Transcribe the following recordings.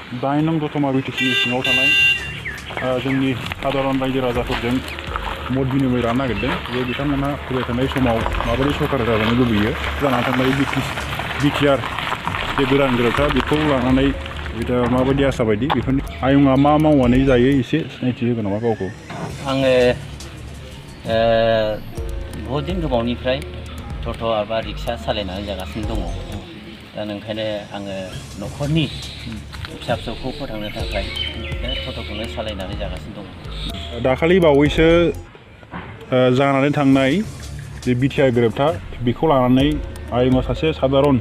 9 नं दतमा बिटिसिनि सिङाव थानाय जोंनि साधारन रायजो राजाफोरजों मत बिनिमय लानो नागिरदों जे बिथांमोनहा फैबाय थानाय समाव माबोरै सरकार जाजानो लुबैयो जानानै थांनाय बिटिआर जे गोदान गोरोबथा बेखौ लानानै माबायदि आसा बायदि बेफोरनि आयंआ मा मावनानै जायो एसे सिनायथि होगोन नामा गावखौ? आङो बहुत दिन गोबावनिफ्राय टट' एबा रिक्सा सालायनानै जागासिनो दङ। दा ओंखायनो आङो न'खरनि फिसा फिसौखौ फोथांनो थाखाय बे टट'खौनो सालायनानै जागासिनो दङ। दाखालि बावैसो जानानै थांनाय जे बिटिआर गोरोबथा बेखौ लानानै आयंआ सासे साधारन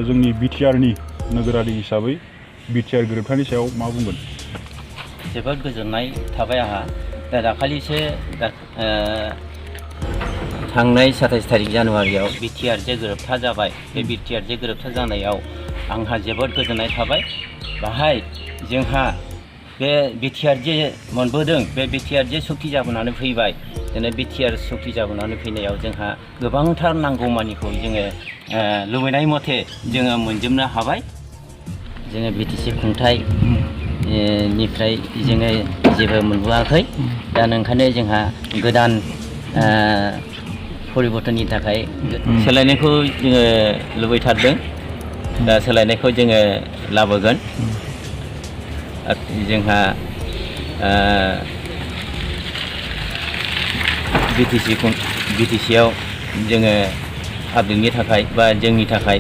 जोंनि बिटिआरनि नोगोरारि हिसाबै बिटिआर गोरोबथानि सायाव मा बुंगोन? जोबोद गोजोननाय थाबाय आंहा। दा दाखालिसो थांनाय 27 तारिख जानुवारियाव बिटिआर जे गोरोबथा जाबाय बे बिटिआर जे गोरोबथा जानायाव आंहा जोबोद गोजोननाय थाबाय। बाहाय जोंहा बे बिटिआर जे मोनबोदों बे बिटिआर जे सुक्ति जाबोनानै फैबाय दिनै बिटिआर सुक्ति जाबोनानै फैनायाव जोंहा गोबांथार नांगौमानिखौ जोङो लुबैनाय मथे जोङो मोनजोबनो हाबाय। जोङो बिटिसि खुंथाय निफ्राय जोङो जेबो मोनबोआखै। दा ओंखायनो जोंहा गोदान परिबर्तननि थाखाय सोलायनायखौ जोङो लुबैथारदों। दा सोलायनायखौ जोङो लाबोगोन। जोंहा बिटिसिआव जोङो पाब्लिकनि थाखाय बा जोंनि थाखाय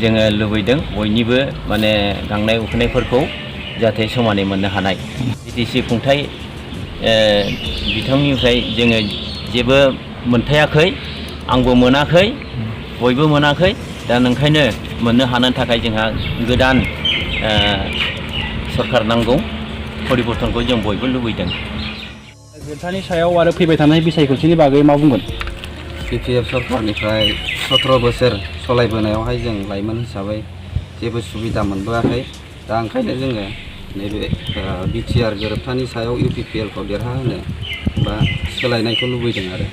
जोङो लुबैदों बयनिबो माने गांनाय उखैनायफोरखौ जाहाथे समानै मोननो हानाय। बिटिसि खुंथाय बिथांनिफ्राय जोङो जेबो मोनथायाखै, आंबो मोनाखै, बयबो मोनाखै। दा ओंखायनो मोननो हानो थाखाय जोंहा गोदान सरकार नांगौ, परिबर्तनखौ जों बयबो लुबैदों। गोरोबथानि सायाव आरो फैबाय थानाय बिसायख'थिनि बागै मा बुंगोन? बिटिआर सरकारनिफ्राय 17 बोसोर सलायबोनायावहाय जों लाइमोन हिसाबै जेबो सुबिदा मोनबोआखै। दा ओंखायनो जोङो नैबे बिटिआर गोरोबथानि सायाव इउपिपिएलखौ देरहाहोनो बा सोलायनायखौ लुबैदों आरो